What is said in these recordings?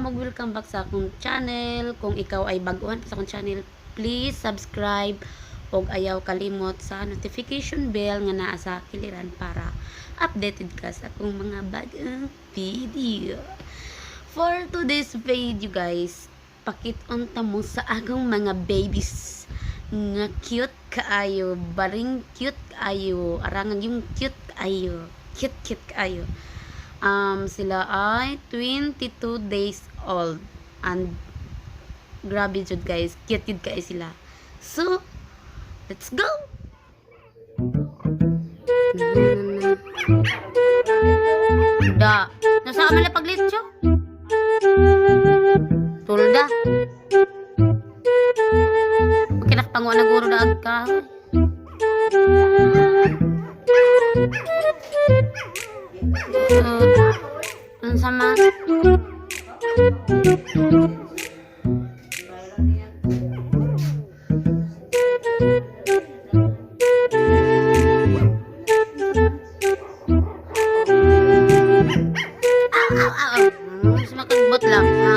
Welcome ug welcome back sa akong channel. Kung ikaw ay baguhan pa sa akong channel, please subscribe ug ayaw kalimot sa notification bell nga naa sa kiliran para updated ka sa akong mga bagong video. For today's video, guys, pakit-on ta mo sa akong mga babies nga cute kaayo, baring cute kaayo, arangan yung cute kaayo, cute cute kaayo. Sila ay 22 days old and grabe jud, guys, cute jud kaayo sila. So, let's go! Na, na, na. Da, nasa man na paglitso? Tulda. Kinakpanguan na guro na agka. Unsa man? Aw, aw, aw. Sumakagbot lang. Ha?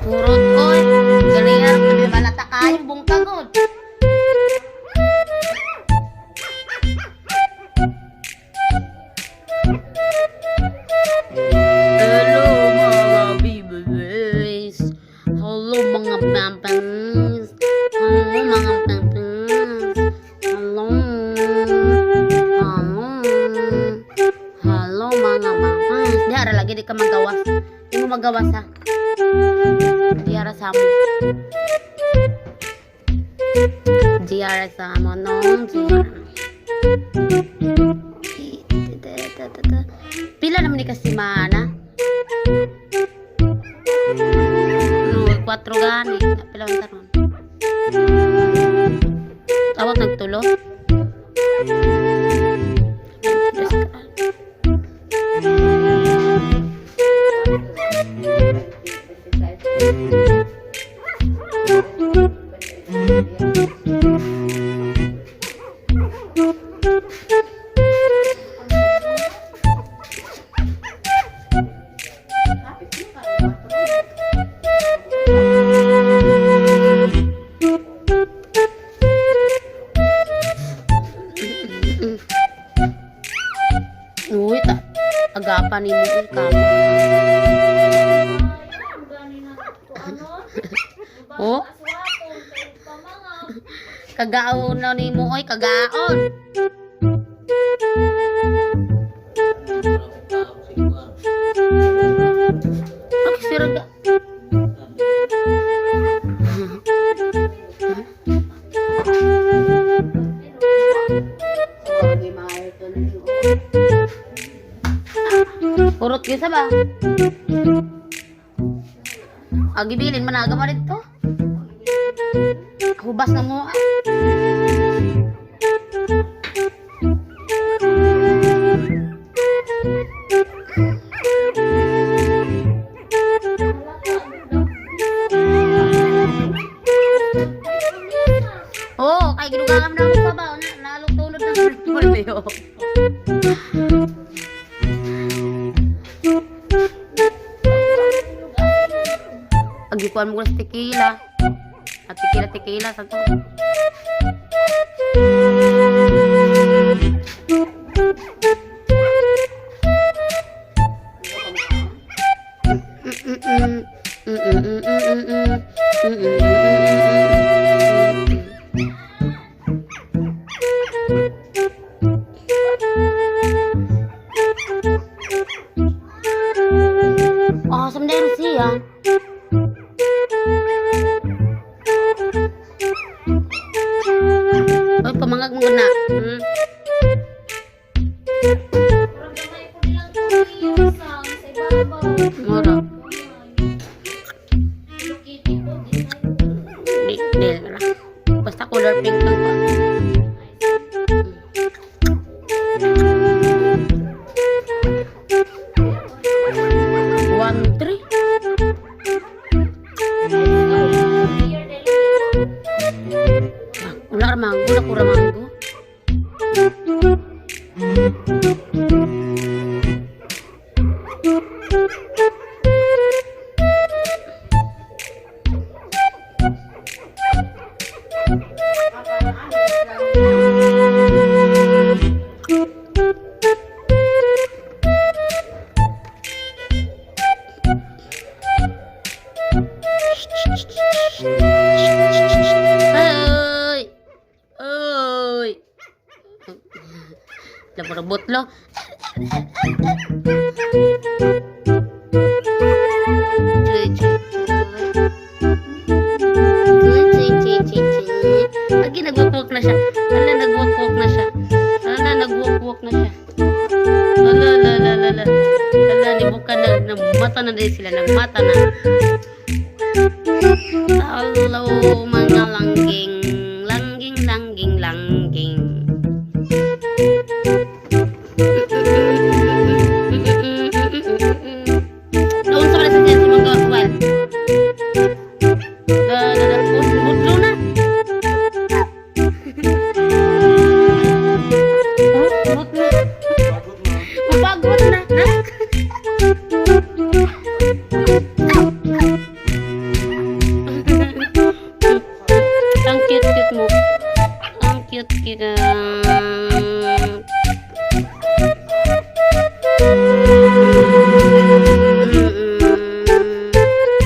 Purot oy. Galingan, balata kayo bungkagod. Hello mga babies. Hello mga pampans. Hello mga pampans. Hello. Hello. Hello mga pampans. Di ara lagi di ka magawas. Di mo magawas ha. Di ara sa mo. Di ara sa mo no. Di ara. Pila naman ni kasimana? No, 4 gani. Pila man taron? Awat nagtulo. Tres ka. Uy, ta agapan nimo uy kama. Oh? Kagaon na nimo oy, kagaon. Ay, sira ga. Urot gyud sa ba? Agi bilin managa man dito. Hubas na mo. Oh, kay gidugangan na ako sabaw na nalutulod na portfolio. Agi kuan mo sa tequila. At tequila tequila sa to. Oh, sa siya. Oy, pamangag mo na. Mura. Di, di, ra. Basta color pink lang pa. Oy! Oy! Labot lo. Chuy, chuy, chuy. Chuy, chuy, chuy, chuy, chuy. Agi, nagwalk-walk na siya. Ala, nagwalk-walk na siya. Ala, nagwalk-walk na siya. Ala, ala, ala, ala, ala. Ala, nibuka na, nagmata na din sila. Nagmata na. Hello, mga langging. Langging, langging, langging. Noon sa mga sa mga wal. Da, da, da, butlo na. Oh, butlo. Pagod na. Mapagod na. Ha? Ang cute-cute mo. Ang cute-cute.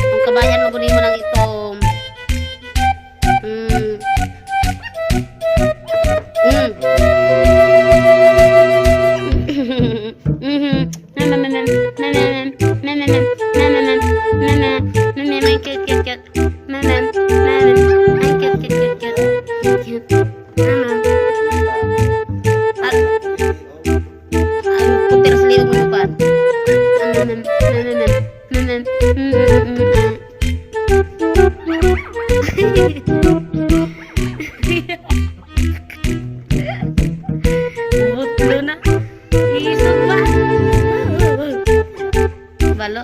Ang kabayan mo mo ng itom. Mama, mama, mama, mama, mama, mama, mama, mama, ang cute, cute, cute. Mama, mama, ang cute, cute, cute, cute. Cute. Mama. At, ang putir sa liog mo pa. Mama, mama, mama, mama. Butlo na. Isog ba? Balo.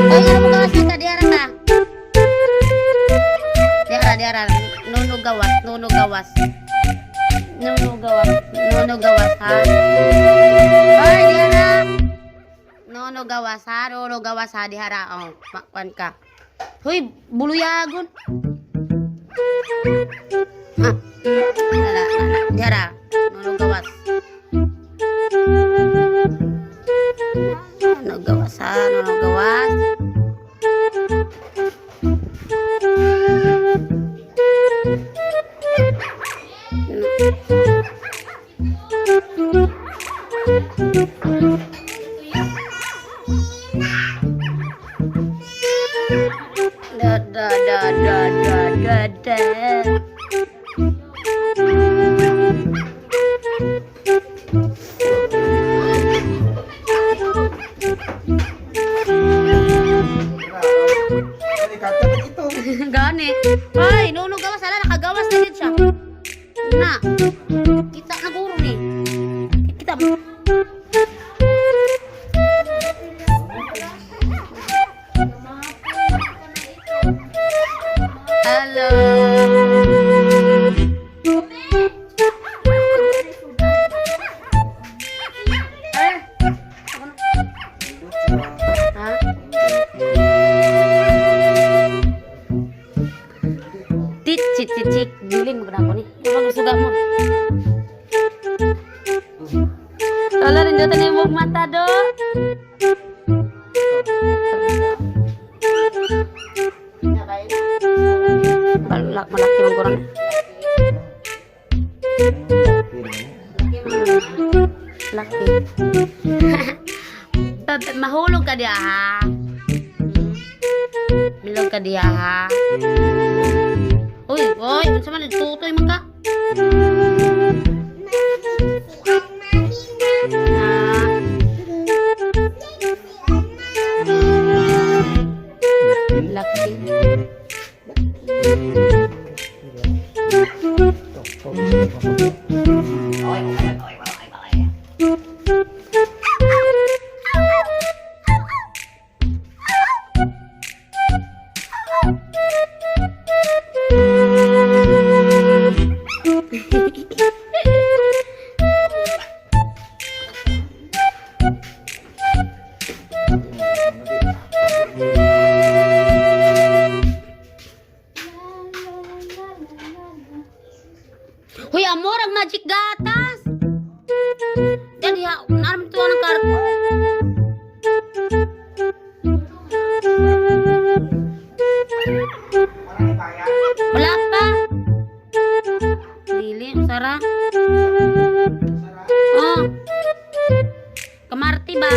Oy, ano mo gawas ka? Diara ka. Diara, diara. Nuno gawas, nuno gawas. Nuno gawas, nuno gawas, ha? Oy, diara. Nuno gawas, ha? Nuno gawas, ha? Dihara, oh. Makwan ka. Hoy, buluyagon. Ah, ala, ala. Dihara. Nuno gawas. Nuno gawas, ha? Nuno gawas. Da da da da da da da. Ikakat ito. Gani. Ay, no, no, gawas. Ala, nakagawas na din siya. Na. Kita na guro ni. Kita mo. Hello. Ah. Ha? Tit chit chit chit giling mo na ako ni. Ano suga mo? Wala rin dito ni mong mata do. Balak malaki mong kurang. Laki. Mahulog ka diya ha. Mahulog ka diya ha. Uy, uy, unsa man tutoy man ka? Ah. Huy, amor, ang magic gatas! Dali ha, naram to ng karto. Wala pa. Dili, Sara. Oh. Kamarti ba?